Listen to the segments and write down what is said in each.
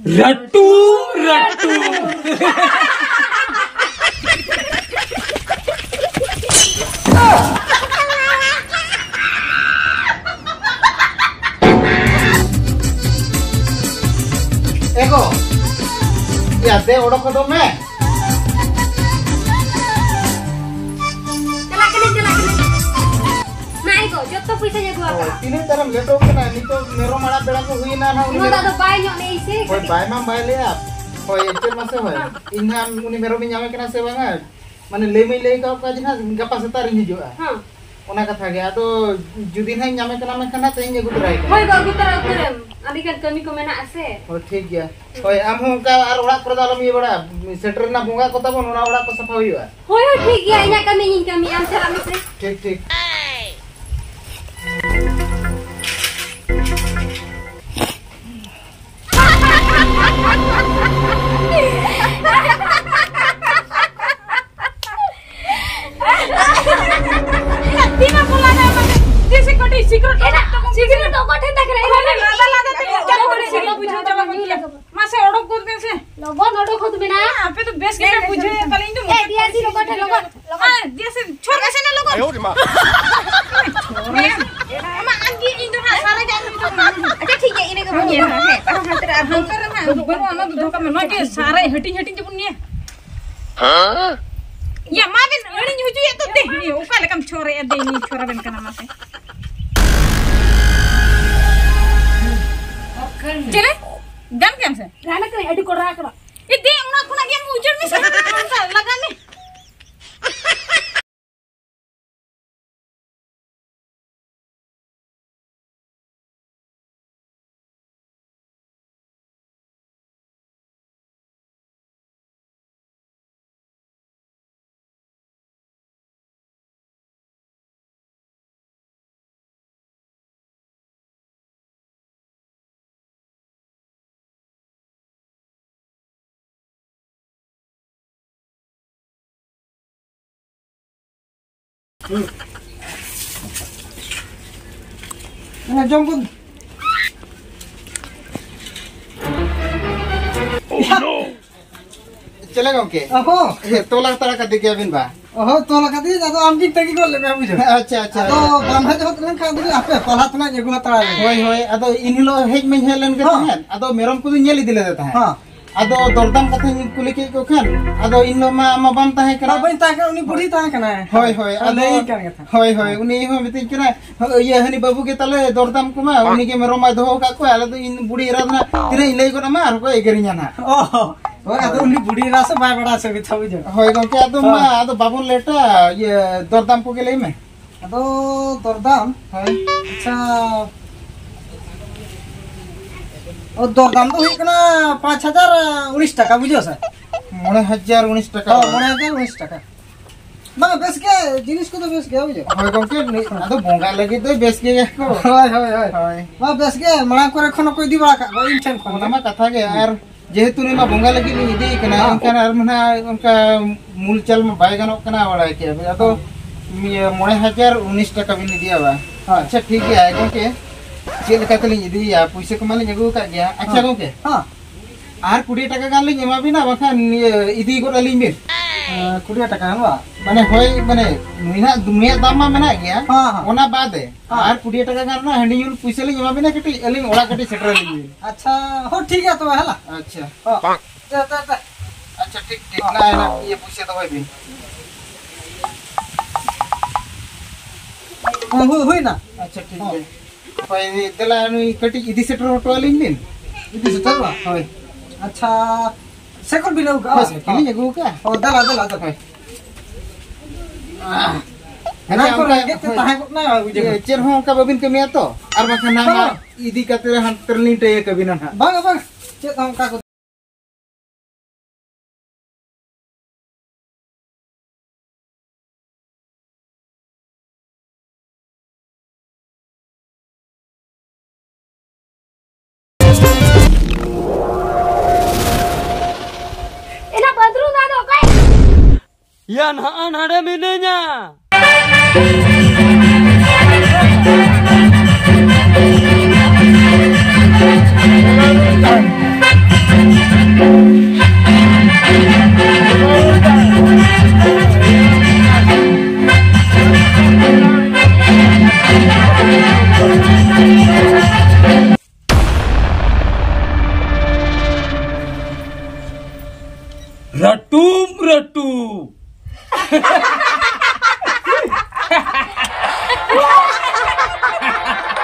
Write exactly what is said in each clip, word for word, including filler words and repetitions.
ᱨᱟᱹᱴᱩ, ᱨᱟᱹᱴᱩ᱾ ᱮ ᱜᱚ, ᱭᱟ, ᱫᱮ, ᱚᱰᱚᱠ ᱠᱚᱫᱚᱜ ᱢᱮ᱾ ᱪᱟᱞᱟᱜ ᱠᱟᱹᱱᱟᱹᱧ, ᱪᱟᱞᱟᱜ ᱠᱟᱹᱱᱟᱹᱧ᱾ ᱱᱟᱭ ᱜᱚ, ᱡᱚᱛᱚ ᱯᱚᱭᱥᱟᱧ ᱟᱹᱜᱩ ᱟᱠᱟᱫᱼᱟ᱾ ᱦᱳᱭ, ᱛᱤᱱᱟᱹᱜ ᱪᱟᱨᱮᱢ ᱞᱮᱴᱚᱜ ᱠᱟᱱᱟ? ᱱᱤᱛᱚᱜ ᱢᱮᱨᱚᱢ ᱟᱲᱟᱜ ᱵᱮᱲᱟ ᱠᱚ ᱦᱩᱭᱮᱱᱟ ᱱᱟᱦᱟᱜ, ᱩᱱᱤ ᱩᱱᱟᱹᱜ ᱫᱚ ᱢᱮᱨᱚᱢ ᱟᱫᱚ ᱵᱟᱭ ᱧᱚᱜ ᱞᱮ ᱤᱥᱤᱱ ᱦᱳᱭ, ᱠᱟᱹᱴᱤᱡ᱾ ᱵᱟᱭ ᱢᱟᱢ ᱵᱟᱭ ᱞᱟᱹᱭᱟ᱾ ᱦᱳᱭ, ᱪᱮᱫ ᱢᱟᱥᱮ ᱦᱳᱭ? ᱦᱮᱸ᱾ ᱤᱧ ᱱᱟᱦᱟᱜ ᱩᱱᱤ ᱢᱮᱨᱚᱢᱤᱧ ᱧᱟᱢᱮ ᱠᱟᱱᱟ ᱥᱮ ᱵᱟᱝᱟ? ᱢᱟᱱᱮ, ᱞᱟᱹᱭ ᱢᱟᱹᱧ ᱞᱟᱹᱭ ᱠᱟᱜ ᱠᱚᱣᱟ ᱡᱮ ᱱᱟᱦᱟᱜ ᱜᱟᱯᱟ ᱥᱮᱛᱟᱜ ᱨᱤᱧ ᱦᱤᱡᱩᱜᱼᱟ᱾ ᱦᱮᱸ᱾ ᱚᱱᱟ ᱠᱟᱛᱷᱟ ᱜᱮ᱾ ᱟᱫᱚ ᱡᱩᱫᱤ ᱱᱟᱦᱟᱜ ᱤᱧ ᱧᱟᱢᱮ ᱠᱟᱱᱟ, ᱢᱮᱱᱠᱷᱟᱱ ᱱᱟᱦᱟᱜ ᱛᱮᱦᱮᱧ ᱟᱹᱜᱩ ᱛᱚᱨᱟᱭ ᱠᱟᱱᱟ᱾ ᱦᱳᱭ ᱜᱚ, ᱟᱹᱜᱩ ᱛᱚᱨᱟ ᱩᱛᱟᱹᱨᱮᱢ᱾ ᱟᱹᱰᱤ ᱜᱟᱱ ᱠᱟᱹᱢᱤ ᱠᱚ ᱢᱮᱱᱟᱜᱼᱟ ᱥᱮ᱾ ᱦᱳᱭ, ᱴᱷᱤᱠ ᱜᱮᱭᱟ᱾ ᱦᱳᱭ, ᱟᱢ ᱦᱚᱸ ᱚᱱᱠᱟ ᱟᱨ ᱚᱲᱟᱜ ᱠᱚᱨᱮ ᱫᱚ ᱟᱞᱚᱢ ᱤᱭᱟᱹ ᱵᱟᱲᱟᱜᱼᱟ᱾ ᱥᱮᱴᱮᱨ ᱨᱮᱱᱟᱜ ᱵᱚᱸᱜᱟ ᱠᱚ ᱛᱟᱵᱚᱱ, ᱚᱱᱟ ᱚᱲᱟᱜ ᱠᱚ ᱥᱟᱯᱷᱟ ᱦᱩᱭᱩᱜᱼᱟ᱾ ᱦᱳᱭ, ᱦᱳᱭ, ᱴᱷᱤᱠ ᱜᱮᱭᱟ, ᱤᱧᱟᱹᱜ ᱠᱟᱹᱢᱤ ᱤᱧ ᱠᱟᱹᱢᱤᱭᱟ, ᱟᱢ ᱪᱟᱞᱟᱜ ᱢᱮᱥᱮ᱾ ᱴᱷᱤᱠ, ᱴᱷᱤᱠ᱾ ᱫᱤᱱᱟᱹᱢ ᱠᱚ ᱞᱟᱜᱟᱣ ᱢᱟᱱᱮ, ᱡᱮᱥᱮ ᱠᱟᱹᱴᱤᱡ secret ᱮᱴᱟᱜ ᱚᱠᱚᱭ ᱴᱷᱮᱱ ᱛᱟᱦᱮᱸ ᱠᱟᱱᱟ? ᱮᱱᱟ ᱞᱟᱫᱟ ᱞᱟᱫᱟ ᱛᱮ ᱪᱟᱵᱟ ᱠᱚᱨᱮ ᱥᱮ ᱵᱩᱡᱷᱟᱹᱣ ᱪᱟᱵᱟ ᱠᱚ ᱜᱮᱭᱟ᱾ ᱢᱟᱥᱮ ᱚᱰᱚᱠ ᱜᱚᱫ ᱵᱮᱱ ᱥᱮ᱾ ᱞᱚᱜᱚᱱ ᱚᱰᱚᱠ ᱦᱚᱫ ᱢᱮᱱᱟ᱾ ᱟᱯᱮ ᱫᱚ ᱵᱮᱥ ᱜᱮᱯᱮ ᱵᱩᱡᱷᱟᱹᱣ ᱮᱫ ᱛᱟᱞᱮ, ᱤᱧ ᱫᱚ ᱮ, ᱢᱩᱪᱟᱹᱫ ᱫᱤᱭᱟ ᱥᱤ ᱞᱚᱜᱚᱱ ᱴᱷᱮᱱ ᱞᱚᱜᱚᱱ, ᱞᱚᱜᱚᱱ᱾ ᱦᱮᱸ, ᱫᱤᱭᱟ ᱥᱤ, ᱪᱷᱚᱨ ᱢᱮᱥᱮ ᱱᱟ ᱞᱚᱜᱚᱱ᱾ ᱟᱭᱳ ᱨᱮ ᱢᱟ᱾ ᱟᱢᱟ ᱟᱢ ᱜᱮ ᱤᱧ ᱫᱚ ᱦᱟᱸᱜ ᱥᱟᱨᱮ ᱡᱟᱝ ᱫᱚ ᱢᱟ᱾ ᱟᱪᱪᱷᱟ, ᱴᱷᱤᱠ ᱜᱮᱭᱟ, ᱤᱱᱟᱹ ᱜᱮᱵᱚᱱ ᱧᱮᱞᱟ᱾ ᱦᱮᱸ, ᱟᱨ ᱦᱟᱱᱛᱮ ᱨᱮ ᱟᱨ ᱦᱟᱱᱛᱮ ᱨᱮ ᱦᱟᱸᱜ ᱵᱟᱹᱱᱩᱜᱼᱟ, ᱚᱱᱟ ᱫᱚ ᱫᱚᱨᱠᱟᱨ ᱢᱮᱱᱟᱜᱼᱟ᱾ ᱱᱚᱣᱟ ᱜᱮ ᱥᱟᱨᱮ ᱦᱟᱹᱴᱤᱧ ᱦᱟᱹᱴᱤᱧ ᱛᱮᱵᱚᱱ ᱧᱮᱞ᱾ ᱦᱮᱸ? ᱭᱟ, ᱢᱟ ᱵᱮᱱ ᱟᱹᱲᱤᱧ ᱦᱚᱪᱚᱭᱮᱫ ᱫᱚ ᱫᱮ᱾ ᱚᱠᱟ ᱞᱮᱠᱟᱢ ᱪᱷᱚᱨᱮᱜᱼᱟ ᱫᱮ, ᱤᱧ ᱪᱷᱚᱨᱟ ᱵᱮᱱ ᱠᱟᱱᱟ, ᱢᱟᱥᱮ᱾ ᱪᱮᱞᱮ? ᱜᱟᱱ ᱜᱮᱭᱟᱢ ᱥᱮ? ᱜᱟᱱ ᱠᱟᱹᱱᱟᱹᱧ, ᱟᱹᱰᱤ ᱠᱚᱰᱨᱟ ᱠᱟᱱᱟ᱾ ᱮ ᱫᱮ, ᱚᱱᱟ ᱠᱷᱚᱱᱟᱜ ᱜᱮ ᱟᱢ ᱩᱡᱟᱹᱲ ᱢᱮᱥᱮ᱾ ᱱᱚᱝᱠᱟ ᱞᱟᱜᱟ ᱢᱮ᱾ ᱦᱮᱸ, ᱡᱚᱢ ᱠᱚ᱾ ᱪᱮᱞᱮ ᱜᱚᱝᱠᱮ? ᱚᱦᱚ᱾ ᱦᱮᱸ, ᱛᱚᱞᱟ ᱦᱟᱛᱟᱲ ᱠᱟᱫᱮ ᱜᱮᱭᱟᱵᱤᱱ ᱵᱟ? ᱚᱦᱚ, ᱛᱚᱞ ᱠᱟᱫᱮᱭᱟᱹᱧ, ᱟᱫᱚ ᱟᱢ ᱜᱤᱧ ᱛᱟᱺᱜᱤ ᱜᱚᱫ ᱞᱮᱫ ᱢᱮᱭᱟ, ᱵᱩᱡᱷᱟᱹᱣ᱾ ᱟᱪᱪᱷᱟ, ᱟᱪᱪᱷᱟ᱾ ᱟᱫᱚ ᱵᱟᱢ ᱦᱮᱡ ᱦᱚᱫ ᱞᱮᱱᱠᱷᱟᱱ ᱫᱚ ᱦᱟᱯᱮ, ᱯᱟᱞᱦᱟ ᱛᱮᱱᱟᱜ ᱤᱧ ᱟᱹᱜᱩ ᱦᱟᱛᱟᱲᱟ᱾ ᱦᱳᱭ, ᱦᱳᱭ, ᱟᱫᱚ ᱤᱱ ᱦᱤᱞᱳᱜ ᱦᱮᱡ ᱢᱟᱧ ᱦᱮᱡ ᱞᱮᱱ ᱜᱮ ᱦᱚᱸ᱾ ᱛᱟᱦᱮᱸᱫ, ᱟᱫᱚ ᱢᱮᱨᱚᱢ ᱠᱚᱫᱚᱧ ᱧᱮᱞ ᱤᱫᱤ ᱞᱮᱫᱮ ᱛᱟᱦᱮᱸᱫ᱾ ᱦᱚᱸ᱾ ᱟᱫᱚ ᱫᱚᱨᱫᱟᱢ ᱠᱟᱛᱷᱟᱧ ᱠᱩᱞᱤ ᱠᱮᱫ ᱠᱚ ᱠᱷᱟᱱ, ᱟᱫᱚ ᱤᱱ ᱦᱤᱞᱳᱜ ᱢᱟ ᱟᱢ ᱢᱟ ᱵᱟᱢ ᱛᱟᱦᱮᱸ ᱠᱟᱱᱟ᱾ ᱵᱟᱹᱧ ᱛᱟᱦᱮᱸ ᱠᱟᱱᱟ, ᱩᱱᱤ ᱵᱩᱲᱦᱤ ᱛᱟᱦᱮᱸ ᱠᱟᱱᱟᱭ᱾ ᱦᱳᱭ, ᱦᱳᱭ, ᱦᱳᱭ, ᱟᱫᱚ ᱞᱟᱹᱭᱟᱹᱧ ᱠᱟᱱ ᱜᱮ ᱛᱟᱦᱮᱸᱫ᱾ ᱦᱳᱭ, ᱦᱳᱭ, ᱩᱱᱤ ᱦᱚᱸ ᱢᱤᱛᱟᱹᱧ ᱠᱟᱱᱟ, ᱤᱭᱟᱹ, ᱦᱟᱹᱱᱤ ᱵᱟᱹᱵᱩ ᱜᱮ ᱛᱟᱞᱮ ᱫᱚᱨᱫᱟᱢ ᱠᱚᱢᱟ, ᱩᱱᱤ ᱜᱮ ᱢᱮᱨᱚᱢ ᱢᱟᱭ ᱫᱚᱦᱚ ᱟᱠᱟᱫ ᱠᱚᱣᱟ, ᱟᱞᱮ ᱫᱚ ᱤᱧ ᱵᱩᱲᱦᱤ ᱮᱨᱟ ᱫᱚ ᱱᱟᱜ ᱛᱤᱱᱟᱹᱜ ᱤᱧ ᱞᱟᱹᱭ ᱜᱚᱫ ᱟᱢᱟ, ᱟᱨ ᱠᱚ ᱮᱜᱮᱨᱤᱧᱟ ᱱᱟᱜ᱾ ᱚ, ᱦᱳᱭ, ᱟᱫᱚ ᱩᱱᱤ ᱵᱩᱲᱦᱤ ᱮᱨᱟ ᱥᱮ ᱵᱟᱭ ᱵᱟᱲᱟᱭᱟ ᱥᱮ, ᱢᱤᱫ ᱫᱷᱟᱣ ᱵᱩᱡᱷᱟᱹᱣ᱾ ᱦᱳᱭ ᱜᱚᱝᱠᱮ, ᱟᱫᱚ ᱦᱳᱭ᱾ ᱢᱟ, ᱟᱫᱚ ᱵᱟᱵᱚᱱ ᱞᱮᱴᱟ, ᱤᱭᱟᱹ, ᱫᱚᱨᱫᱟᱢ ᱠᱚᱜᱮ ᱞᱟᱹᱭ ᱢᱮ᱾ ᱟᱫᱚ ᱫᱚᱨᱫᱟᱢ? ᱦᱳᱭ᱾ ᱟᱪᱪᱷᱟ, ᱚ, ᱫᱚᱨᱫᱟᱢ ᱫᱚ ᱦᱩᱭᱩᱜ ᱠᱟᱱᱟ ᱯᱟᱸᱪ ᱦᱟᱡᱟᱨ ᱩᱱᱤᱥ ᱴᱟᱠᱟ, ᱵᱩᱡᱷᱟᱹᱣ ᱥᱮ? ᱢᱚᱬᱮ ᱦᱟᱡᱟᱨ ᱩᱱᱤᱥ ᱴᱟᱠᱟ᱾ ᱦᱳᱭ, ᱢᱚᱬᱮ ᱦᱟᱡᱟᱨ ᱩᱱᱤᱥ ᱴᱟᱠᱟ᱾ ᱵᱟᱝ, ᱵᱮᱥ ᱜᱮ, ᱡᱤᱱᱤᱥ ᱠᱚᱫᱚ ᱵᱮᱥ ᱜᱮᱭᱟ, ᱵᱩᱡᱷᱟᱹᱣ? ᱦᱳᱭ ᱜᱚᱝᱠᱮ, ᱱᱩᱭ, ᱟᱫᱚ ᱵᱚᱸᱜᱟ ᱞᱟᱹᱜᱤᱫ ᱫᱚᱭ ᱵᱮᱥ ᱜᱮᱭᱟ ᱠᱚ᱾ ᱦᱳᱭ, ᱦᱳᱭ, ᱦᱳᱭ᱾ ᱦᱳᱭ᱾ ᱵᱟᱝ, ᱵᱮᱥ ᱜᱮ, ᱢᱟᱲᱟᱝ ᱠᱚᱨᱮ ᱠᱷᱚᱱ ᱦᱚᱸᱠᱚ ᱤᱫᱤ ᱵᱟᱲᱟ ᱠᱟᱜ ᱠᱚᱣᱟ ᱤᱧ ᱴᱷᱮᱱ ᱠᱷᱚᱱ ᱚᱱᱟ ᱜᱮ᱾ ᱢᱟ ᱠᱟᱛᱷᱟ ᱜᱮ, ᱦᱩᱸ᱾ ᱟᱨ ᱡᱮᱦᱮᱛᱩ ᱱᱩᱭ ᱢᱟ ᱵᱚᱸᱜᱟ ᱞᱟᱹᱜᱤᱫ ᱞᱤᱧ ᱤᱫᱤᱭᱮ ᱠᱟᱱᱟ, ᱦᱮᱸ᱾ ᱮᱱᱠᱷᱟᱱ ᱟᱨ ᱢᱟ ᱱᱟᱦᱟᱜ ᱚᱱᱠᱟ ᱢᱩᱞ ᱪᱟᱞ ᱢᱟ ᱵᱟᱭ ᱜᱟᱱᱚᱜ ᱠᱟᱱᱟ, ᱵᱟᱲᱟᱭ ᱠᱮᱜᱼᱟ ᱵᱤᱱ᱾ ᱟᱫᱚ ᱦᱮᱸ᱾ ᱤᱭᱟᱹ, ᱢᱚᱬᱮ ᱦᱟᱡᱟᱨ ᱩᱱᱤᱥ ᱴᱟᱠᱟ ᱵᱤᱱ ᱤᱫᱤᱭᱟ ᱵᱟ? ᱦᱳᱭ᱾ ᱟᱪᱪᱷᱟ, ᱴᱷᱤᱠ ᱜᱮᱭᱟ ᱜᱚᱝᱠᱮ, ᱪᱮᱫ ᱞᱮᱠᱟ ᱛᱮᱞᱤᱧ ᱤᱫᱤᱭᱮᱭᱟ? ᱯᱩᱭᱥᱟᱹ ᱠᱚᱢᱟ ᱞᱤᱧ ᱟᱹᱜᱩ ᱟᱠᱟᱫ ᱜᱮᱭᱟ᱾ ᱟᱪᱪᱷᱟ ᱦᱮᱸ᱾ ᱜᱚᱝᱠᱮ, ᱦᱮᱸ᱾ ᱟᱨ ᱠᱩᱲᱤ ᱴᱟᱠᱟ ᱜᱟᱱ ᱞᱤᱧ ᱮᱢᱟ ᱵᱤᱱᱟ, ᱵᱟᱠᱷᱟᱱ ᱤᱭᱟᱹ, ᱤᱫᱤ ᱜᱚᱫ ᱟᱹᱞᱤᱧ ᱵᱤᱱ᱾ ᱮᱸ, ᱠᱩᱲᱤ ᱴᱟᱠᱟ ᱜᱟᱱ ᱵᱟ? ᱢᱟᱱᱮ, ᱦᱳᱭ, ᱢᱟᱱᱮ, ᱱᱩᱭᱟᱜ, ᱱᱩᱭᱟᱜ ᱫᱟᱢ ᱢᱟ ᱢᱮᱱᱟᱜ ᱜᱮᱭᱟ, ᱦᱮᱸ, ᱦᱮᱸ᱾ ᱚᱱᱟ ᱵᱟᱫᱮ ᱦᱮᱸ᱾ ᱟᱨ ᱠᱩᱲᱤ ᱴᱟᱠᱟ ᱜᱟᱱ ᱨᱮᱱᱟᱜ ᱦᱟᱺᱰᱤ ᱧᱩ ᱯᱩᱭᱥᱟᱹ ᱞᱤᱧ ᱮᱢᱟ ᱵᱤᱱᱟ, ᱠᱟᱹᱴᱤᱡ ᱟᱹᱞᱤᱧ ᱚᱲᱟᱜ ᱠᱟᱹᱴᱤᱡ ᱥᱮᱴᱮᱨ ᱟᱹᱞᱤᱧ ᱵᱤᱱ᱾ ᱟᱪᱪᱷᱟ, ᱦᱳᱭ, ᱴᱷᱤᱠ ᱜᱮᱭᱟ ᱛᱚᱵᱮ, ᱦᱮᱞᱟ᱾ ᱟᱪᱪᱷᱟ᱾ ᱦᱚᱸ᱾ ᱫᱮ, ᱫᱮ, ᱫᱮ᱾ ᱟᱪᱪᱷᱟ, ᱴᱷᱤᱠ, ᱴᱷᱤᱠ᱾ ᱦᱚᱸ᱾ ᱱᱟ, ᱱᱟ, ᱤᱭᱟᱹ ᱯᱩᱭᱥᱟᱹ ᱫᱚᱦᱚᱭ ᱵᱤᱱ᱾ ᱦᱚᱸ, ᱦᱩᱭ, ᱦᱩᱭᱱᱟ᱾ ᱟᱪᱪᱷᱟ, ᱴᱷᱤᱠ ᱦᱚᱸ᱾ ᱜᱮᱭᱟ᱾ ᱦᱳᱭ, ᱫᱮᱞᱟ, ᱱᱩᱭ ᱠᱟᱹᱴᱤᱡ ᱤᱫᱤ ᱥᱮᱴᱮᱨ ᱦᱚᱴᱚ ᱟᱹᱞᱤᱧ ᱵᱤᱱ᱾ ᱤᱫᱤ ᱥᱮᱴᱮᱨ ᱵᱟ? ᱦᱳᱭ᱾ ᱟᱪᱪᱷᱟ, ᱥᱟᱭᱠᱮᱞ ᱵᱤᱱ ᱟᱹᱜᱩ ᱠᱟᱜᱼᱟ? ᱦᱳᱭ, ᱥᱟᱭᱠᱮᱞ ᱞᱤᱧ ᱟᱹᱜᱩ ᱠᱟᱜᱼᱟ᱾ ᱚ, ᱫᱮᱞᱟ, ᱫᱮᱞᱟ, ᱫᱮᱞᱟ᱾ ᱦᱳᱭ᱾ ᱮᱱᱟᱝ ᱟᱪᱪᱷᱟ, ᱠᱷᱚᱱ ᱚᱱᱠᱟ, ᱨᱮᱸᱜᱮᱡ ᱛᱮ ᱦᱳᱭ᱾ ᱛᱟᱦᱮᱸ ᱠᱚᱜ ᱱᱟ, ᱵᱩᱡᱷᱟᱹᱣ᱾ ᱤᱭᱟᱹ, ᱪᱮᱫ ᱦᱚᱸ ᱚᱱᱠᱟ ᱵᱟᱹᱵᱤᱱ ᱠᱟᱹᱢᱤᱭᱟ ᱛᱚ? ᱟᱨ ᱵᱟᱠᱷᱟᱱ ᱱᱟᱝ ᱢᱟ ᱵᱟᱝ᱾ ᱤᱫᱤ ᱠᱟᱛᱮ ᱦᱟᱱᱛᱮ ᱨᱮᱞᱤᱧ ᱴᱟᱹᱭ ᱠᱟᱹᱵᱤᱱᱟ ᱱᱟᱦᱟᱜ᱾ ᱵᱟᱝᱟ, ᱵᱟᱝ᱾ ᱪᱮᱫ ᱦᱚᱸ ᱚᱱᱠᱟ ᱠᱚ ᱮᱱᱟ ᱵᱟᱫᱽᱨᱩ ᱫᱟ ᱫᱚ ᱚᱠᱟᱭ? ᱭᱟ ᱱᱟᱦᱟᱜ ᱱᱟᱰᱮ ᱢᱤᱱᱟᱹᱧᱟ᱾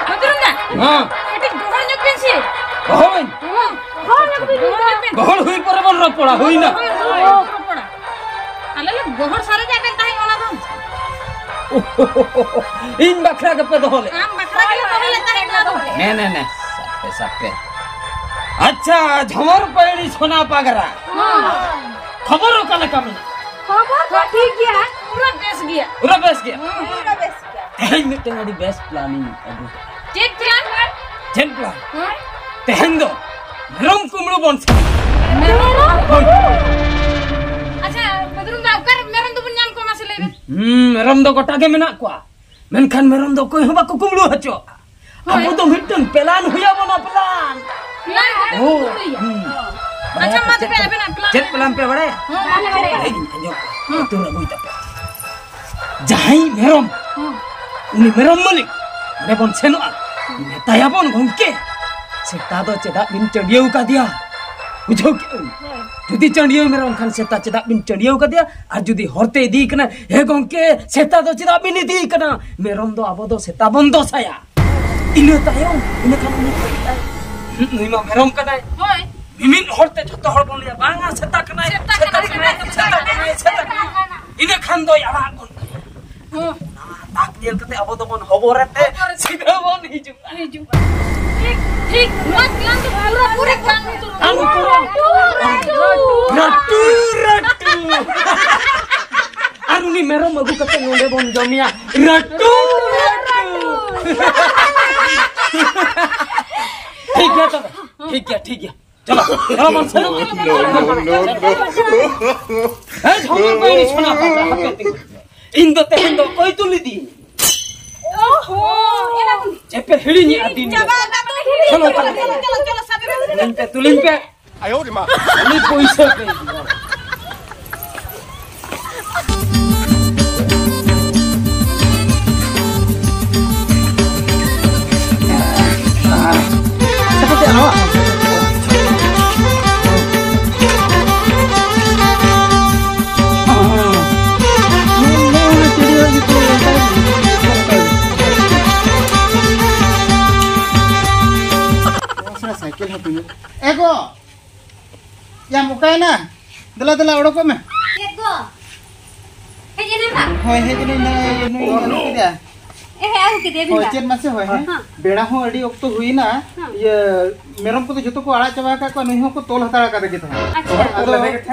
ᱵᱚᱫᱨᱩᱱ ᱫᱟ, ᱦᱮᱸ᱾ ᱠᱟᱹᱴᱤᱡ ᱜᱚᱦᱚᱲ ᱧᱚᱜ ᱵᱤᱱ ᱥᱮ᱾ ᱜᱚᱦᱚᱲ? ᱦᱮᱸ, ᱜᱚᱦᱚᱲ ᱧᱚᱜ ᱵᱤᱱ᱾ ᱜᱚᱦᱚᱲ ᱦᱩᱭ ᱯᱚᱨᱮ ᱵᱚᱱ ᱨᱚᱯᱚᱲᱟ, ᱦᱩᱭ ᱱᱟ? ᱦᱳᱭ, ᱦᱳᱭ, ᱨᱚᱯᱚᱲᱟ᱾ ᱟᱞᱮ ᱞᱮ ᱜᱚᱦᱚᱲ ᱥᱟᱨᱮᱡᱟᱜ ᱵᱮᱱ ᱛᱟᱦᱮᱸ ᱚᱱᱟ ᱫᱚ᱾ ᱤᱧ ᱵᱟᱠᱷᱨᱟ ᱜᱮᱯᱮ ᱫᱚᱦᱚ ᱞᱮᱫ? ᱟᱢ ᱵᱟᱠᱷᱨᱟ ᱜᱮᱞᱮ ᱫᱚᱦᱚ ᱞᱮᱫ ᱛᱟᱦᱮᱸ ᱚᱱᱟ ᱫᱚ᱾ ᱱᱮ, ᱱᱮ, ᱱᱮ, ᱥᱟᱯᱮ, ᱥᱟᱯᱮ᱾ ᱟᱪᱪᱷᱟ, ᱡᱷᱚᱢᱚᱨ ᱯᱟᱹᱭᱲᱤ ᱥᱚᱱᱟ ᱯᱟᱜᱽᱨᱟ᱾ ᱦᱮᱸ᱾ ᱠᱷᱚᱵᱚᱨ ᱚᱠᱟ ᱞᱮᱠᱟ ᱢᱮᱱᱟᱜᱼᱟ? ᱠᱷᱚᱵᱚᱨ ᱫᱚ ᱴᱷᱤᱠ ᱜᱮᱭᱟ᱾ ᱯᱩᱨᱟᱹ ᱵᱮᱥ ᱜᱮᱭᱟ᱾ ᱯᱩᱨᱟᱹ ᱵᱮᱥ ᱜᱮᱭᱟ? ᱦᱮᱸ, ᱯᱩᱨᱟᱹ ᱵᱮᱥ ᱜᱮᱭᱟ᱾ ᱛᱮᱦᱮᱧ ᱢᱤᱫᱴᱟᱝ ᱟᱹᱰᱤ ᱵᱮᱥ ᱯᱞᱟᱱᱤᱝ ᱟᱹᱜᱩ ᱠᱟᱜᱼᱟ᱾ ᱪᱮᱫ ᱯᱞᱟᱱ? ᱪᱮᱫ ᱯᱞᱟᱱ? ᱦᱮᱸ? ᱛᱮᱦᱮᱧ ᱫᱚ ᱢᱮᱨᱚᱢ ᱠᱩᱢᱵᱽᱲᱩ ᱵᱚᱱ ᱥᱮᱱᱚᱜᱼᱟ᱾ ᱢᱮᱨᱚᱢ? ᱦᱳᱭ᱾ ᱟᱪᱪᱷᱟ, ᱵᱚᱫᱨᱩᱱ ᱫᱟ, ᱚᱠᱟᱨᱮ ᱢᱮᱨᱚᱢ ᱫᱚᱵᱚᱱ ᱧᱟᱢ ᱠᱚᱣᱟ, ᱢᱟᱥᱮ ᱞᱟᱹᱭ ᱵᱮᱱ? ᱦᱩᱸ, ᱢᱮᱨᱚᱢ ᱫᱚ ᱜᱚᱴᱟ ᱜᱮ ᱢᱮᱱᱟᱜ ᱠᱚᱣᱟ, ᱢᱮᱱᱠᱷᱟᱱ ᱢᱮᱨᱚᱢ ᱫᱚ ᱚᱠᱚᱭ ᱦᱚᱸ ᱵᱟᱠᱚ ᱠᱩᱢᱵᱽᱲᱩ ᱦᱚᱪᱚᱣᱟᱜᱼᱟ᱾ ᱦᱳᱭ᱾ ᱟᱵᱚ ᱫᱚ ᱢᱤᱫᱴᱟᱝ ᱯᱞᱟᱱ ᱦᱩᱭ ᱟᱵᱚᱱᱟ, ᱯᱞᱟᱱ᱾ ᱯᱞᱟᱱ ᱠᱟᱛᱮ ᱦᱳᱭ᱾ ᱠᱩᱢᱵᱽᱲᱩᱭᱟ᱾ ᱦᱩᱸ᱾ ᱟᱪᱪᱷᱟ, ᱢᱟ ᱪᱮᱫ ᱛᱚᱵᱮ ᱯᱞᱟᱱ? ᱟᱵᱮᱱᱟᱜ ᱯᱞᱟᱱ ᱪᱮᱫ ᱞᱟᱹᱭ ᱯᱞᱟᱱ ᱯᱮ ᱵᱟᱲᱟᱭᱟ? ᱦᱚᱸ, ᱢᱟ ᱞᱟᱹᱭ ᱵᱮᱱ᱾ ᱞᱟᱹᱭ ᱫᱤᱧ, ᱟᱸᱡᱚᱢ ᱯᱮ᱾ ᱦᱩᱸ᱾ ᱟᱹᱛᱩ ᱨᱮ ᱟᱹᱜᱩᱭ ᱛᱟᱯᱮ᱾ ᱡᱟᱦᱟᱸᱭ ᱢᱮᱨᱚᱢ, ᱦᱩᱸ᱾ ᱩᱱᱤ ᱢᱮᱨᱚᱢ ᱢᱟᱹᱞᱤᱠ ᱚᱸᱰᱮ ᱵᱚᱱ ᱥᱮᱱᱚᱜᱼᱟ, ᱢᱮᱛᱟᱭᱟᱵᱚᱱ, "ᱜᱚᱝᱠᱮ, ᱥᱮᱛᱟ ᱫᱚ ᱪᱮᱫᱟᱜ ᱵᱤᱱ ᱪᱟᱹᱰᱤᱭᱟᱹᱣ ᱠᱟᱫᱮᱭᱟ?" ᱵᱩᱡᱷᱟᱹᱣ ᱠᱮᱜᱼᱟ ᱵᱤᱱ? ᱦᱳᱭ᱾ ᱡᱩᱫᱤ ᱪᱟᱹᱰᱤᱭᱟᱹᱣ ᱢᱮᱨᱚᱢ ᱠᱷᱟᱱ ᱥᱮᱛᱟ ᱪᱮᱫᱟᱜ ᱵᱤᱱ ᱪᱟᱹᱰᱤᱭᱟᱹᱣ ᱠᱟᱫᱮᱭᱟ? ᱟᱨ ᱡᱩᱫᱤ ᱦᱚᱨᱛᱮ ᱤᱫᱤᱭᱮ ᱠᱟᱱᱟ, "ᱦᱮ ᱜᱚᱝᱠᱮ, ᱥᱮᱛᱟ ᱫᱚ ᱪᱮᱫᱟᱜ ᱵᱤᱱ ᱤᱫᱤᱭᱮ ᱠᱟᱱᱟ?" ᱢᱮᱨᱚᱢ ᱫᱚ ᱟᱵᱚ ᱫᱚ ᱥᱮᱛᱟ ᱵᱚᱱ ᱫᱚᱥᱟᱭᱟ᱾ ᱤᱱᱟᱹ ᱛᱟᱭᱚᱢ, ᱤᱱᱟᱹ ᱠᱷᱟᱱ ᱩᱱᱤ ᱫᱚ ᱢᱮᱛᱟᱭ, "ᱦᱩᱸ, ᱱᱩᱭ ᱢᱟ ᱢᱮᱨᱚᱢ ᱠᱟᱱᱟᱭ᱾" ᱦᱳᱭ᱾ ᱢᱤᱢᱤᱫ ᱦᱚᱲ ᱛᱮ ᱡᱷᱚᱛᱚ ᱦᱚᱲ ᱵᱚᱱ ᱞᱟᱹᱭᱟ, "ᱵᱟᱝᱟ, ᱥᱮᱛᱟ ᱠᱟᱱᱟᱭ, ᱥᱮᱛᱟ ᱥᱮᱛᱟ ᱠᱟᱱᱟᱭ, ᱠᱟᱱᱟᱭ, ᱥᱮᱛᱟ ᱥᱮᱛᱟ ᱠᱟᱱᱟᱭ, ᱠᱟᱱᱟᱭ, ᱥᱮᱛᱟ ᱠᱟᱱᱟᱭ, ᱠᱟᱱᱟᱭ᱾" ᱥᱮᱛᱟ ᱠᱟᱱᱟᱭ᱾ ᱤᱱᱟᱹ ᱠᱷᱟᱱ ᱫᱚᱭ ᱟᱲᱟᱜ ᱵᱚᱱ ᱜᱮᱭᱟ᱾ ᱦᱚᱸ᱾ ᱚᱱᱟ ᱫᱟᱜᱽ ᱧᱮᱞ ᱠᱟᱛᱮ ᱟᱵᱚ ᱫᱚᱵᱚᱱ ᱦᱚᱵᱚᱨ ᱛᱮ ᱦᱚᱵᱚᱨ ᱛᱮ ᱥᱤᱫᱷᱟᱹ ᱵᱚᱱ ᱦᱤᱡᱩᱜᱼᱟ᱾ ᱦᱤᱡᱩᱜᱼᱟ᱾ ᱴᱷᱤᱠ, ᱴᱷᱤᱠ᱾ ᱱᱚᱣᱟ ᱯᱞᱟᱱ ᱫᱚ ᱯᱩᱨᱟᱹ ᱯᱩᱨᱤ ᱠᱟᱹᱢᱤ ᱩᱛᱟᱹᱨᱚᱜᱼᱟ᱾ ᱠᱟᱹᱢᱤ ᱩᱛᱟᱹᱨᱚᱜᱼᱟ᱾ ᱨᱟᱹᱴᱩ, ᱨᱟᱹᱴᱩ, ᱨᱟᱹᱴᱩ᱾ ᱟᱨ ᱩᱱᱤ ᱢᱮᱨᱚᱢ ᱟᱹᱜᱩ ᱠᱟᱛᱮ ᱱᱚᱰᱮ ᱵᱚᱱ ᱡᱚᱢᱮᱭᱟ᱾ ᱨᱟᱹᱴᱩ, ᱨᱟᱹᱴᱩ᱾ ᱴᱷᱤᱠ ᱜᱮᱭᱟ ᱛᱚᱵᱮ᱾ ᱴᱷᱤᱠ ᱜᱮᱭᱟ, ᱴᱷᱤᱠ ᱜᱮᱭᱟ᱾ ᱪᱚᱞᱚ, ᱪᱚᱞᱚ ᱵᱚᱱ ᱥᱮᱱᱚᱜ᱾ ᱦᱮᱸ, ᱡᱷᱚᱢᱚᱨ ᱵᱟᱹᱭᱨᱤ ᱥᱚᱱᱟ ᱯᱟᱜᱽᱨᱟ, ᱦᱟᱯᱮ ᱛᱤᱸᱜᱩ᱾ ᱤᱧ ᱫᱚ ᱛᱮᱦᱮᱧ ᱫᱚ ᱚᱠᱚᱭ ᱛᱩᱞ ᱤᱫᱤᱭᱤᱧ? ᱚᱦᱚ, ᱮᱱᱟ ᱵᱚᱱ ᱪᱮᱯᱮ ᱦᱤᱲᱤᱧᱮᱜᱼᱟ ᱫᱤᱱ ᱫᱚ᱾ ᱪᱟᱵᱟ ᱟᱠᱟᱫ ᱫᱚᱞᱮ ᱦᱤᱲᱤᱧ ᱪᱚᱞᱚ, ᱪᱟᱵᱟ ᱪᱚᱞᱚ᱾ ᱟᱠᱟᱫᱟ᱾ ᱪᱚᱞᱚ, ᱪᱚᱞᱚ, ᱥᱟᱵ ᱨᱮ᱾ ᱛᱩᱞᱤᱧ ᱯᱮ, ᱛᱩᱞᱤᱧ ᱯᱮ᱾ ᱟᱭᱳ ᱨᱮ ᱢᱟ᱾ ᱩᱱᱤ ᱯᱩᱭᱥᱟᱹ ᱯᱮ ᱤᱫᱤᱭᱟ᱾ ᱭᱟᱢ ᱚᱠᱟᱭᱮᱱᱟ? ᱫᱮᱞᱟ, ᱫᱮᱞᱟ, ᱚᱰᱚᱠᱚᱜ ᱢᱮ᱾ ᱪᱮᱫ ᱜᱚ? ᱦᱮᱡ ᱮᱱᱟᱢ ᱵᱟ? ᱦᱳᱭ, ᱦᱮᱡ ᱮᱱᱟᱹᱧ, ᱱᱚᱜᱼᱚᱭ ᱱᱩᱭ ᱤᱧ ᱟᱹᱜᱩ ᱠᱮᱫᱮᱭᱟ᱾ ᱮ, ᱦᱮᱸ, ᱟᱹᱜᱩ ᱠᱮᱫᱮᱭᱟ ᱵᱤᱱ ᱦᱳᱭ, ᱵᱟ? ᱪᱮᱫ ᱢᱟᱥᱮ, ᱦᱳᱭ, ᱦᱮᱸ᱾ ᱦᱮᱸ᱾ ᱵᱮᱲᱟ ᱦᱚᱸ ᱟᱹᱰᱤ ᱚᱠᱛᱚ ᱦᱩᱭᱮᱱᱟ᱾ ᱦᱮᱸ᱾ ᱤᱭᱟᱹ, ᱢᱮᱨᱚᱢ ᱠᱚᱫᱚ ᱡᱷᱚᱛᱚ ᱠᱚ ᱟᱲᱟᱜ ᱪᱟᱵᱟ ᱟᱠᱟᱫ ᱠᱚᱣᱟ, ᱱᱩᱭ ᱦᱚᱸᱠᱚ ᱛᱚᱞ ᱦᱟᱛᱟᱲ ᱟᱠᱟᱫᱮ ᱜᱮ ᱛᱟᱦᱮᱸᱫ᱾ ᱟᱪᱪᱷᱟ᱾ ᱟᱫᱚ,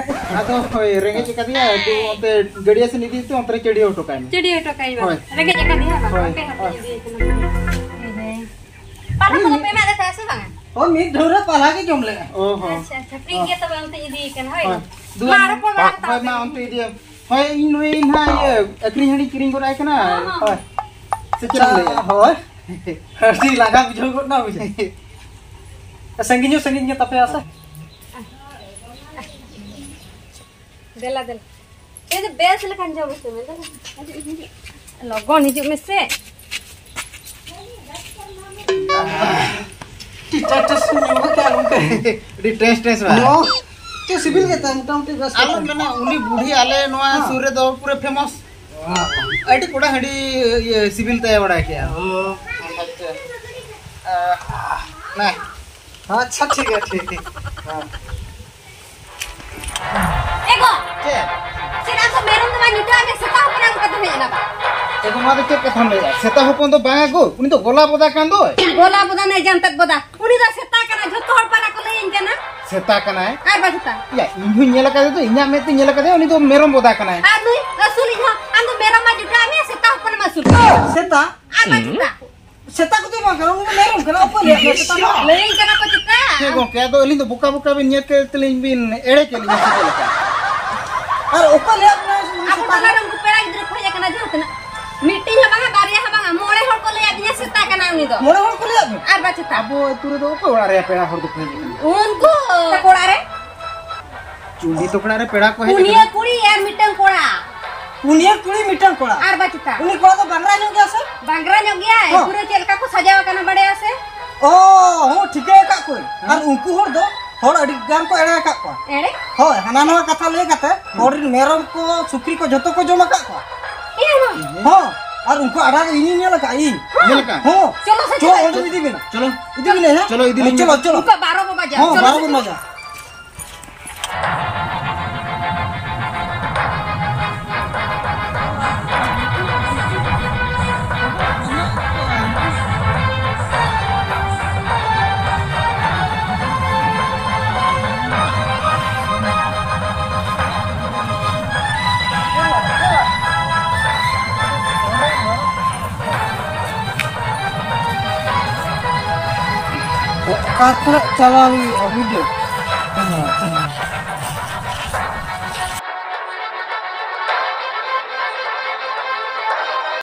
ᱟᱫᱚ, ᱦᱳᱭ, ᱨᱮᱸᱜᱮᱡ ᱟᱠᱟᱫᱮᱭᱟ, ᱟᱫᱚ ᱚᱱᱛᱮ ᱜᱟᱹᱰᱭᱟᱹ ᱥᱮᱱ ᱤᱫᱤ ᱛᱮ ᱚᱱᱛᱮ ᱨᱮ ᱪᱟᱹᱰᱤᱭᱟᱹ ᱦᱚᱴᱚ ᱠᱟᱭ ᱢᱮ᱾ ᱪᱟᱹᱰᱤᱭᱟᱹ ᱦᱚᱴᱚ ᱠᱟᱭ ᱢᱮ᱾ ᱦᱳᱭ᱾ ᱨᱮᱸᱜᱮᱡ ᱟᱠᱟᱫᱮᱭᱟ ᱵᱟᱝ? ᱦᱳᱭ᱾ ᱟᱯᱮ ᱦᱚᱸᱯᱮ ᱦᱳᱭ᱾ ᱤᱫᱤᱭᱮ ᱠᱟᱱᱟ᱾ ᱦᱮᱸ, ᱦᱮᱸ᱾ ᱯᱟᱞᱦᱟ ᱠᱚᱫᱚ ᱯᱮ ᱮᱢᱟᱜ ᱞᱮ ᱛᱟᱦᱮᱸ ᱥᱮ ᱵᱟᱝᱟ? ᱚ, ᱢᱤᱫ ᱰᱷᱟᱹᱣᱨᱟᱹ ᱯᱟᱞᱦᱟ ᱜᱮ ᱡᱚᱢ ᱞᱮᱜᱼᱟ᱾ ᱚ ᱦᱚᱸ᱾ ᱟᱪᱪᱷᱟ, ᱟᱪᱪᱷᱟ, ᱴᱷᱤᱠ ᱚ᱾ ᱜᱮᱭᱟ ᱛᱚᱵᱮ, ᱚᱱᱛᱮᱧ ᱤᱫᱤᱭᱮ ᱠᱟᱱᱟ, ᱦᱳᱭ᱾ ᱦᱳᱭ᱾ ᱫᱩ ᱢᱟ, ᱟᱢ-, ᱟᱨᱚ ᱯᱚᱨ ᱦᱳᱭ, ᱦᱟᱛᱟᱣ ᱦᱳᱭ, ᱢᱟ, ᱯᱮ᱾ ᱚᱱᱛᱮ ᱤᱫᱤᱭᱮᱢ᱾ ᱦᱳᱭ, ᱤᱧ ᱱᱩᱭ ᱱᱟᱦᱟᱜ ᱤᱭᱟᱹ ᱟᱹᱠᱷᱨᱤᱧ ᱦᱚᱲᱤᱧ ᱠᱤᱨᱤᱧ ᱜᱚᱫ ᱟᱭ ᱠᱟᱱᱟ᱾ ᱦᱚᱸ, ᱦᱚᱸ᱾ ᱦᱳᱭ᱾ ᱥᱮ ᱪᱮᱫ ᱮᱢ ᱟᱪᱪᱷᱟ, ᱞᱟᱹᱭᱟ? ᱦᱳᱭ᱾ ᱟᱹᱰᱤ ᱞᱟᱸᱜᱟ ᱵᱩᱡᱷᱟᱹᱣ ᱜᱚᱫ ᱱᱟ, ᱵᱩᱡᱷᱟᱹᱣ᱾ ᱥᱟᱺᱜᱤᱧ ᱦᱚᱸ ᱥᱟᱺᱜᱤᱧ ᱜᱮ ᱛᱟᱯᱮᱭᱟ ᱥᱮ? ᱫᱮᱞᱟ, ᱫᱮᱞᱟ᱾ ᱛᱮᱦᱮᱧ ᱫᱚ ᱵᱮᱥ ᱞᱮᱠᱟᱱ ᱡᱚᱢ ᱦᱚᱪᱚ ᱢᱮ, ᱫᱮᱞᱟ᱾ ᱦᱤᱡᱩᱜ, ᱦᱤᱡᱩᱜ᱾ ᱞᱚᱜᱚᱱ ᱦᱤᱡᱩᱜ ᱢᱮᱥᱮ᱾ ᱴᱤ ᱴᱟᱴᱟᱥ ᱧᱚᱜ ᱠᱟᱜ ᱜᱚᱢᱠᱮ᱾ ᱟᱹᱰᱤ ᱴᱮᱥ ᱴᱮᱥ ᱵᱟᱝ? ᱱᱚ, ᱪᱮᱫ ᱥᱤᱵᱤᱞ ᱜᱮ ᱛᱟᱭ, ᱢᱚᱴᱟᱢᱩᱴᱤ ᱵᱮᱥ ᱟᱞᱚᱢ ᱜᱮ᱾ ᱢᱮᱱᱟ, ᱩᱱᱤ ᱵᱩᱰᱷᱤ ᱟᱞᱮ ᱱᱚᱣᱟ ᱦᱮᱸ᱾ ᱥᱩᱨ ᱨᱮᱫᱚ ᱯᱩᱨᱟᱹ ᱯᱷᱮᱢᱟᱥ᱾ ᱦᱮᱸ᱾ ᱟᱹᱰᱤ ᱠᱚᱲᱟ ᱦᱟᱺᱰᱤ ᱤᱭᱟᱹ ᱥᱤᱵᱤᱞ ᱛᱟᱭᱟ, ᱵᱟᱲᱟᱭ ᱠᱮᱭᱟ᱾ ᱚ, ᱟᱪᱪᱷᱟ᱾ ᱟᱦ, ᱱᱟ᱾ ᱟᱪᱪᱷᱟ, ᱴᱷᱤᱠ ᱜᱮᱭᱟ, ᱴᱷᱤᱠ, ᱴᱷᱤᱠ᱾ ᱦᱮᱸ᱾ ᱮ ᱜᱚ! ᱪᱮᱫ? ᱪᱮᱫᱟᱜ ᱥᱮ ᱢᱮᱨᱚᱢ ᱫᱚ ᱵᱟᱭ ᱧᱩᱴᱟᱹᱜᱼᱟ, ᱥᱮᱛᱟ ᱦᱚᱯᱚᱱ ᱟᱹᱜᱩ ᱠᱟᱛᱮ ᱦᱮᱡ ᱮᱱᱟ ᱵᱟ? ᱮ ᱜᱚ, ᱱᱚᱣᱟ ᱫᱚ ᱪᱮᱫ ᱠᱟᱛᱷᱟᱢ ᱞᱟᱹᱭᱮᱜᱼᱟ? ᱥᱮᱛᱟ ᱦᱚᱯᱚᱱ ᱫᱚ ᱵᱟᱝ ᱟᱹᱜᱩ, ᱩᱱᱤ ᱫᱚ ᱜᱚᱞᱟ ᱵᱚᱫᱟ ᱠᱟᱱ ᱫᱚᱭ᱾ ᱜᱚᱞᱟ ᱵᱚᱫᱟ ᱱᱮ ᱡᱟᱱᱛᱮᱫ ᱵᱚᱫᱟ, ᱩᱱᱤ ᱫᱚ ᱥᱮᱛᱟ ᱠᱟᱱᱟᱭ, ᱡᱷᱚᱛᱚ ᱦᱚᱲ ᱯᱟᱲᱟ ᱠᱚ ᱞᱟᱹᱭᱟᱹᱧ ᱠᱟᱱᱟ᱾ ᱥᱮᱛᱟ ᱠᱟᱱᱟᱭ? ᱟᱨ ᱵᱟ ᱥᱮᱛᱟ? ᱭᱟ, ᱤᱧ ᱦᱚᱸᱧ ᱧᱮᱞ ᱟᱠᱟᱫᱮ ᱫᱚ, ᱤᱧᱟᱜ ᱢᱮᱫ ᱛᱮᱧ ᱧᱮᱞ ᱟᱠᱟᱫᱮᱭᱟ, ᱩᱱᱤ ᱫᱚ ᱢᱮᱨᱚᱢ ᱵᱚᱫᱟ ᱠᱟᱱᱟᱭ᱾ ᱟᱨ ᱱᱩᱭ ᱟᱹᱥᱩᱞᱤᱡ ᱦᱚᱸ, ᱟᱢ ᱫᱚ ᱢᱮᱨᱚᱢ ᱢᱟ ᱡᱩᱴᱟᱹ ᱢᱮᱭᱟ, ᱥᱮᱛᱟ ᱦᱚᱯᱚᱱ ᱢᱟ ᱟᱹᱥᱩᱞ᱾ ᱥᱮᱛᱟ? ᱟᱨ ᱵᱟ ᱥᱮᱛᱟ? ᱥᱮᱛᱟ ᱠᱚᱫᱚ ᱵᱟᱝ ᱠᱟᱱᱟ, ᱩᱱᱤ ᱫᱚ ᱢᱮᱨᱚᱢ ᱠᱟᱱᱟ, ᱚᱠᱚᱭ ᱞᱟᱹᱭᱟᱫ ᱢᱮᱭᱟ ᱥᱮᱛᱟ ᱫᱚ? ᱞᱟᱹᱭᱟᱹᱧ ᱠᱟᱱᱟ ᱠᱚ ᱪᱮᱛᱟ? ᱪᱮᱫ ᱜᱚᱝᱠᱮ, ᱟᱫᱚ ᱟᱹᱞᱤᱧ ᱫᱚ ᱵᱚᱠᱟ ᱵᱚᱠᱟ ᱵᱤᱱ ᱧᱮᱞ ᱠᱮᱫ ᱛᱮᱞᱤᱧ ᱵᱤᱱ ᱮᱲᱮ ᱠᱮᱫ ᱞᱤᱧᱟ ᱥᱮ ᱪᱮᱫ ᱞᱮᱠᱟ? ᱟᱨ ᱚᱠᱚᱭ ᱞᱟᱹᱭᱟᱫ ᱢᱮᱭᱟ ᱩᱱᱤ ᱟᱵᱚ ᱥᱮᱛᱟ ᱴᱚᱞᱟ ᱫᱚ? ᱨᱮ ᱩᱱᱠᱩ ᱯᱮᱲᱟ ᱜᱤᱫᱽᱨᱟᱹ ᱠᱚ ᱦᱮᱡ ᱟᱠᱟᱱᱟ ᱡᱟᱦᱟᱸ ᱛᱤᱱᱟᱹᱜ, ᱢᱤᱫᱴᱤᱡ ᱦᱚᱸ ᱵᱟᱝᱟ, ᱵᱟᱨᱭᱟ ᱦᱚᱸ ᱵᱟᱝᱟ, ᱢᱚᱬᱮ ᱦᱚᱲ ᱠᱚ ᱞᱟᱹᱭᱟᱫᱤᱧᱟ ᱥᱮᱛᱟ ᱠᱟᱱᱟ ᱩᱱᱤ ᱫᱚ᱾ ᱢᱚᱬᱮ ᱦᱚᱲ ᱠᱚ ᱞᱟᱹᱭᱟᱫ ᱢᱮᱭᱟ? ᱟᱨ ᱵᱟ ᱪᱮᱛᱟ? ᱟᱵᱚ ᱟᱹᱛᱩ ᱨᱮᱫᱚ ᱚᱠᱚᱭ ᱚᱲᱟᱜ ᱨᱮᱭᱟᱜ ᱯᱮᱲᱟ ᱦᱚᱲ ᱫᱚᱠᱚ ᱦᱮᱡ ᱟᱠᱟᱱᱟ? ᱩᱱᱠᱩ ᱛᱟᱠᱚ ᱚᱲᱟᱜ ᱨᱮ᱾ ᱪᱩᱸᱰᱤ ᱛᱚᱠᱲᱟ ᱨᱮ ᱯᱮᱲᱟ ᱠᱚ ᱦᱮᱡ ᱯᱩᱱᱭᱟᱹ ᱟᱠᱟᱱᱟ᱾ ᱠᱩᱲᱤ ᱟᱨ ᱢᱤᱫᱴᱟᱝ ᱠᱚᱲᱟ᱾ ᱯᱩᱱᱭᱟᱹ ᱠᱩᱲᱤ, ᱢᱤᱫᱴᱟᱝ ᱠᱚᱲᱟ᱾ ᱟᱨ ᱵᱟ ᱪᱮᱛᱟ? ᱩᱱᱤ ᱠᱚᱲᱟ ᱫᱚ ᱵᱟᱝᱨᱟ ᱧᱚᱜ ᱜᱮᱭᱟ ᱥᱮ? ᱵᱟᱝᱨᱟ ᱧᱚᱜ ᱜᱮᱭᱟᱭ, ᱦᱚᱸ᱾ ᱯᱩᱨᱟᱹ ᱪᱮᱫ ᱞᱮᱠᱟ ᱠᱚ ᱥᱟᱡᱟᱣ ᱟᱠᱟᱱᱟ ᱵᱟᱲᱟᱭᱟ ᱥᱮ? ᱚ, ᱦᱚᱸ, ᱴᱷᱤᱠᱟᱹ ᱟᱠᱟᱫ ᱠᱚᱣᱟᱹᱧ᱾ ᱦᱮᱸ᱾ ᱟᱨ ᱩᱱᱠᱩ ᱦᱚᱲ ᱫᱚ ᱦᱚᱲ ᱟᱹᱰᱤ ᱜᱟᱱ ᱠᱚ ᱮᱲᱮ ᱟᱠᱟᱫ ᱠᱚᱣᱟ᱾ ᱮᱲᱮ? ᱦᱳᱭ, ᱦᱟᱱᱟ ᱱᱟᱣᱟ ᱠᱟᱛᱷᱟ ᱞᱟᱹᱭ ᱠᱟᱛᱮ ᱦᱚᱲ ᱨᱮᱱ ᱢᱮᱨᱚᱢ ᱠᱚ, ᱥᱩᱠᱨᱤ ᱠᱚ ᱡᱷᱚᱛᱚ ᱠᱚ ᱡᱚᱢ ᱟᱠᱟᱫ ᱠᱚᱣᱟ᱾ ᱤᱧ ᱦᱚᱸ᱾ ᱦᱚᱸ, ᱟᱨ ᱩᱱᱠᱩ ᱟᱲᱟᱜ ᱤᱧᱤᱧ ᱧᱮᱞ ᱟᱠᱟᱫ, ᱤᱧ᱾ ᱧᱮᱞ ᱟᱠᱟᱫ? ᱦᱚᱸ᱾ ᱪᱚᱞᱚ ᱥᱮ ᱪᱚ, ᱪᱮᱫ? ᱚᱸᱰᱮ ᱤᱫᱤ ᱵᱮᱱᱟ᱾ ᱪᱚᱞᱚ᱾ ᱤᱫᱤ ᱵᱮᱱᱟ, ᱦᱮᱸ? ᱪᱚᱞᱚ, ᱤᱫᱤ ᱦᱚᱸ, ᱞᱤᱧ ᱪᱚᱞᱚ, ᱢᱮ᱾ ᱪᱚᱞᱚ᱾ ᱩᱱᱠᱩ ᱵᱟᱨᱚ ᱵᱚ ᱵᱟᱡᱟ᱾ ᱦᱚᱸ, ᱪᱚᱞᱚ ᱵᱟᱨᱚ ᱥᱮ ᱵᱚᱱ ᱪᱮᱫ? ᱵᱟᱡᱟ᱾ ᱟᱨ ᱛᱤᱱᱟᱹᱜ ᱪᱟᱞᱟᱣ ᱦᱩᱭᱩᱜᱼᱟ ᱵᱩᱡᱷᱟᱹᱣ᱾